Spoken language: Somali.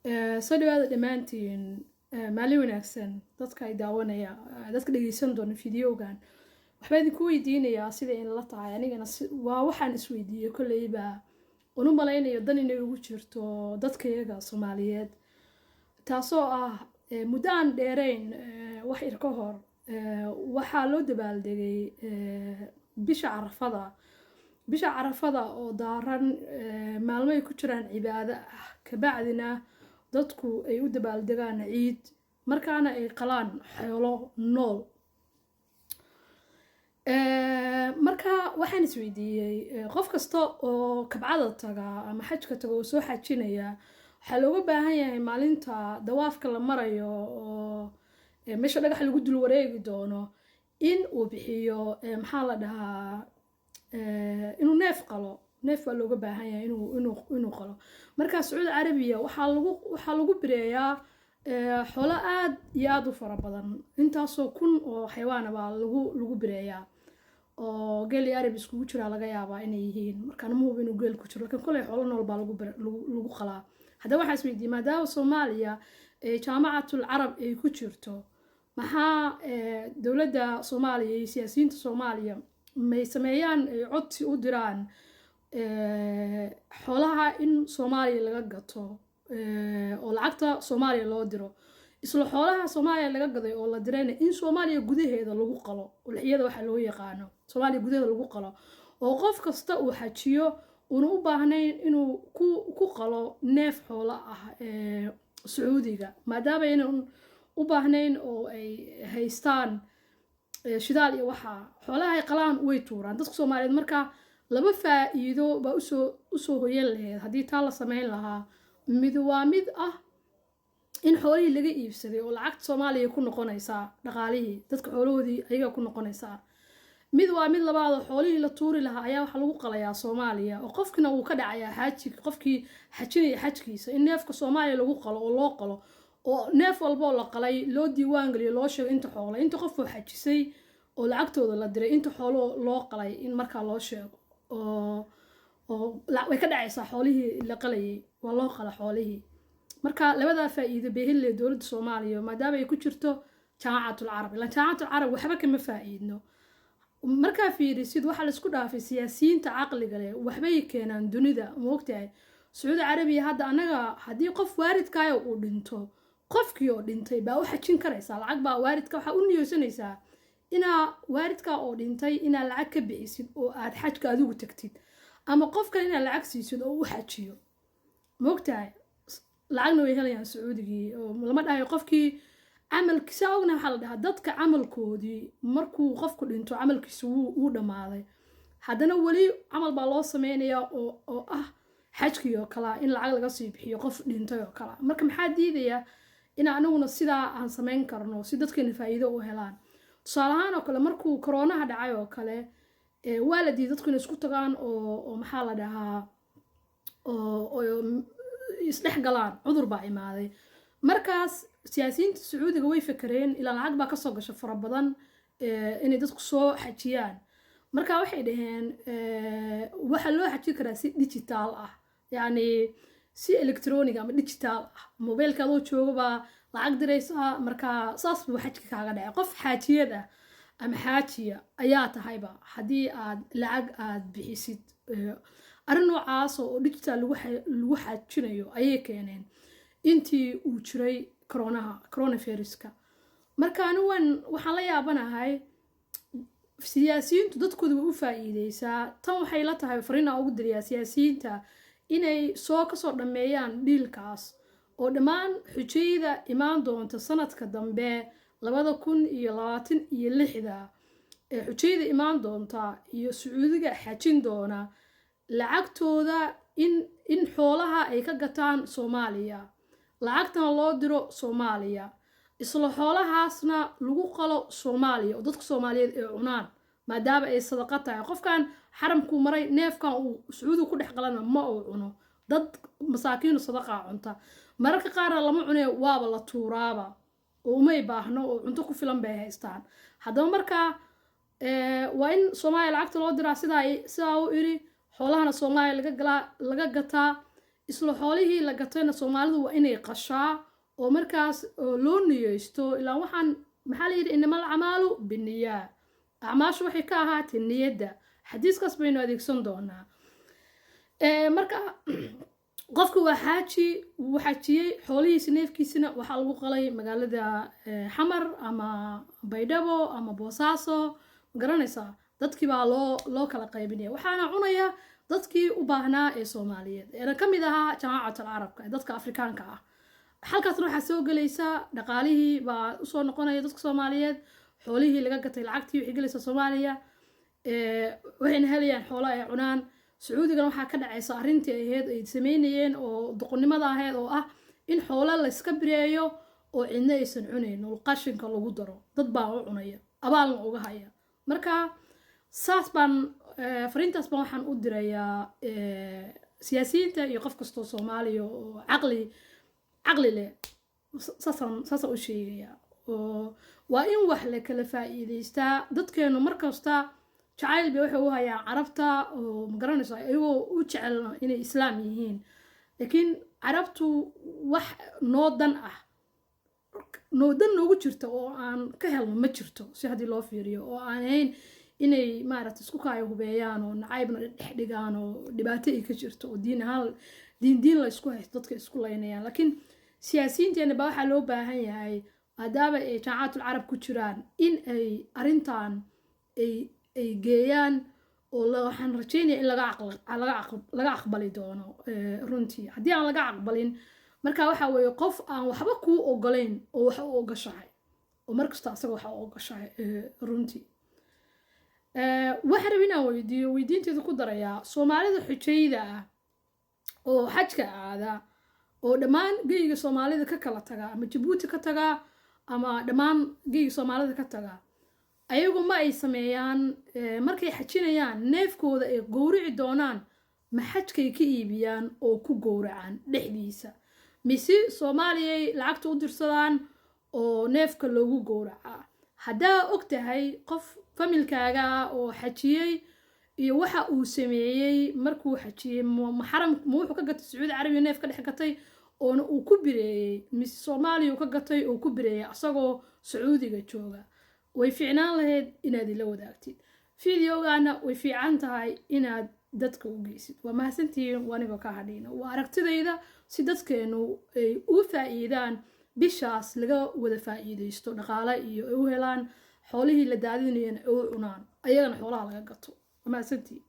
Soo dhawaada dhammaantiin. Maalin wanaagsan dadka ay daawanaya, dadka dhegeysan doona videogan. Waxbaa idinku weydiinayaa sida in la tahay. Anigana waa waxaan isweydiiyey kolleyba unu malaynayo dan inay ugu jirto dadkayaga Soomaaliyeed, taasoo ah muddo aan dheerayn, wax yar ka hor, waxaa loo dabaaldegay bisha Carafada. Bisha Carafada oo daaran maalmo ay ku jiraan cibaado ah, kabacdina dadku ay u dabaaldegaan ciid, markaana ay qalaan xoolo nool. Marka waxaan isweydiiyey, qof kasta oo Kabcada taga ama xajka taga oo soo xajinaya, waxaa looga baahan yahay maalinta dawaafka la marayo oo meesha dhagax lagu dul wareegi doono in uu bixiyo, maxaa la dhahaa, inuu neef qalo. Neef baa looga baahan yahay inuu qalo. Marka Sacuudi Carabiya waxaa lagu bireeyaa xoolo aad iyo aad u fara badan. Intaasoo kun oo xayawaana baa lagu bireeyaa, oo geel iyo arab iskugu jiraa laga yaabaa inay yihiin. Markaan ma hubo inuu geel ku jiro, lakiin koley xoolo nool baa lagu qalaa. Haddaba waxaa isweydiiyey, maadaama Soomaaliya ee Jaamacatul Carab ay ku jirto, maxaa dowladda Soomaaliya iyo siyaasiyiinta Soomaaliya may sameeyaan ay codsi u diraan xoolaha in Soomaaliya laga gato oo lacagta Soomaaliya loo diro, isla xoolaha Soomaaliya laga gaday oo la dirayna in Soomaaliya gudaheeda lagu qalo, ulxiyada waxa loo yaqaano, Soomaaliya gudaheeda lagu qalo, oo qof kasta uu xajiyo uuna u baahnayn inuu ku qalo neef xoolo ah Sacuudiga, maadaama aynan u baahnayn oo ay haystaan shidaal iyo waxaa xoolaha ay qalaan way tuuraan dadka Soomaaliyeed. Marka laba faa'iido baa usoo hoyan lahayd haddii taa la sameyn lahaa. Mid waa mid ah in xoolihii laga iibsaday oo lacagta Soomaaliya ku noqonaysaa, dhaqaalihii dadka xoolahoodii ayaga ku noqonaysaa. Mid waa mid labaad oo xoolihii la tuuri lahaa ayaa waxaa lagu qalayaa Soomaaliya, oo qofkina wuu ka dhacayaa xaaji, qofkii xajinaya xajkiisa, in neefka Soomaaliya lagu qalo oo loo qalo, oo neef walboo la qalay loo diiwaan geliyo, loo sheego inta xoola, inta qof oo xajisay oo lacagtooda la diray, inta xoolo loo qalay in markaa loo sheego, oo way ka dhacaysaa xoolihii la qalayay, waa loo qala xoolihii. Marka labadaa faa'iido bay heli lahayd dowladda Soomaaliya, maadaama ay ku jirto Jaamacatul Carab. Ilaan Jaamacatul Carab waxba kama faa'iidno markaa fiirisid. Waxaa laisku dhaafay siyaasiyiinta caqliga leh, waxbay keenaan dunida, maogtahay? Sacuudi Carabiya hadda annaga haddii qof waalidkaayo uu dhinto, qofkii oo dhintay baa u xajin karaysaa. Lacag baa waalidka waxaa u niyeysanaysaa inaa waalidka oo dhintay inaa lacag ka bixisid oo aad xajka adigu tagtid, ama qof kale inaad lacag siisid oo u xajiyo, maogtahay? Lacagna way helayaan Sacuudigii, oo lama dhahayo qofkii camalkiisa ogna. Waxaa la dhahaa dadka camalkoodii markuu qofku dhinto camalkiisa wuu dhammaaday, haddana weli camal baa loo sameynayaa oo ah xajkii oo kalea in lacag laga sii bixiyo qof dhintay oo kalea. Marka maxaa diidayaa in anaguna sidaa aan samayn karno si dadkeena faa'iido u helaan? Tusaale ahaan oo kale, markuu koroonaha dhacay oo kale, waa la diiday dadku inay isku tagaan oo maxaa la dhahaa, oo isdhex galaan. Cudur baa imaaday. Markaas siyaasiyiinta Sacuudiga way fakereen, ilaa lacag baa kasoo gasha fara badan inay dadku soo xajiyaan. Marka waxay dhaheen waxaa loo xajin karaa si digital ah, yacni si electronic ama digital ah, mobiilka adoo jooga baa lacag diraysaa. Marka saas buu xajka kaaga dhacay. Qof xaajiyad ah ama xaajiya ayaa tahayba haddii aad lacag aad bixisid. Arrin noocaas oo digital lagu xajinayo ayay keeneen intii uu jiray coronaha, coronaviruska. Marka anigu waxaan la yaabanahay siyaasiyiintu dadkooda way u faa'iideysaa. Tan waxay la tahay fariin aan ugu dirayaa siyaasiyiinta inay soo kasoo dhammeeyaan dealkaas, oo dhammaan xujayda imaan doonta sanadka dambe 2026-da, ee xujayda imaan doonta iyo Sacuudiga xajin doona, lacagtooda in xoolaha ay ka gataan Soomaaliya, lacagtana loo diro Soomaaliya, isla xoolahaasna lagu qalo Soomaaliya oo dadka Soomaaliyeed ay cunaan, maadaama ay sadaqa tahay. Qofkan xaramkuu maray neefkan uu Sacuudiga ku dhex qalana ma uu cuno, dad masaakiinu sadaqaa cunta. Mararka qaarna lama cunee, waaba la tuuraaba oo umay baahno oo cunto ku filan bay haystaan. Haddaba markaa waa in Soomaaliya lacagta loo diraa, sidaa u iri, xoolahana Soomaaliya laga galaa, laga gataa. Isla xoolihii la gatayna Soomaalidu waa inay qashaa oo markaas loo niyeysto. Ilaa waxaan maxaa la yidhi? "Inama alacmaalu binniyaa", acmaashu waxay ka ahaatay niyadda. Xadiiskaas baynu adeegsan doonaa. Marka qofka waa xaaji, wuu xajiyey, xoolihiisa neefkiisina waxaa lagu qalay magaalada Xamar ama Baydhabo ama Boosaaso, ma garanaysaa? Dadkii baa loo kala qaybinaya, waxaana cunaya dadkii u baahnaa ee Soomaaliyeed eena ka mid ahaa Jamaacat Alcarabka ee dadka Afrikaanka ah. Halkaasna waxaa soo gelaysa dhaqaalihii baa usoo noqonaya dadka Soomaaliyeed. Xoolihii laga gatay lacagtii waxay gelaysaa Soomaaliya, waxayna helayaan xoolo ay cunaan. Sacuudigana waxaa ka dhacaysa arrintii ahayd ay sameynayeen oo doqonnimada ahayd, oo ah in xoolo layska bireeyo oo cidna aysan cunayn oo qashinka lagu daro. Dad baa u cunaya, abaalna uga haya. Marka saas baan fariintaas baan waxaan u dirayaa siyaasiyiinta iyo qof kastoo Soomaaliya oo caqli leh. Saasaan u sheegayaa oo waa in wax la kala faa'iidaystaa. Dadkeenu markasta jacayl bay waxay u hayaan Carabta oo, ma garanayso, iyagoo u jecel inay Islaam yihiin, laakiin Carabtu wax noo dan ah, noo dan noogu jirta oo aan ka helno ma jirto, si haddii loo fiiriyo, oo aan ahayn inay maaragtay isku kaayo hubeeyaan oo nacaybna dhex dhigaan oo dhibaato ay ka jirto oo diin ahaan diin la isku haysto, dadka isku laynayaan. Laakiin siyaasiyiinteena baa waxaa loo baahan yahay, maadaama ay Jaamacatul Carab ku jiraan, in ay arrintan ay geeyaan oo waxaan rajeynaya in laga aqbali doono. Runtii haddii aan laga aqbalin, marka waxa weeye qof aan waxba kuu ogolayn oo wax u ogashahay oo markasta asaga waxa u ogashahay. Runtii waxaan raba inaan weydiiyo, weydiinteeda ku darayaa Soomaalida xujayda ah oo xajka aada oo dhammaan geyga Soomaalida ka kala taga, ama Jabuuti ka taga ama dhammaan geyga Soomaalida ka taga, ayagu ma ay sameeyaan markay xajinayaan neefkooda ay gowrici doonaan, ma xajkay ka iibiyaan oo ku gowracaan dhexdiisa, mise Soomaaliyay lacagta u dirsadaan oo neefka loogu gowracaa? Haddaa og tahay qof familkaaga ah oo xajiyey iyo waxa uu sameeyey markuu xajiyey, ma xaram ma wuxuu ka gatay Sacuudi Carabiya neef ka dhex gatay oona uu ku bireeyey, mise Soomaaliya uu ka gatay oo ku bireeyey asagoo Sacuudiga jooga? Way fiicnaan lahayd inaad ila wadaagtid videogana, way fiican tahay inaad dadka u geysid. Waa mahadsantihiin. Wanigoo ka hadhayna waa aragtidayda, si dadkeenu ay uga faa'iidaan bishaas, laga wada faa'iidaysto, dhaqaale iyo ay u helaan, xoolihii la daadinayana ay u cunaan, ayagana xoolaha laga gato. Waa mahadsantihiin.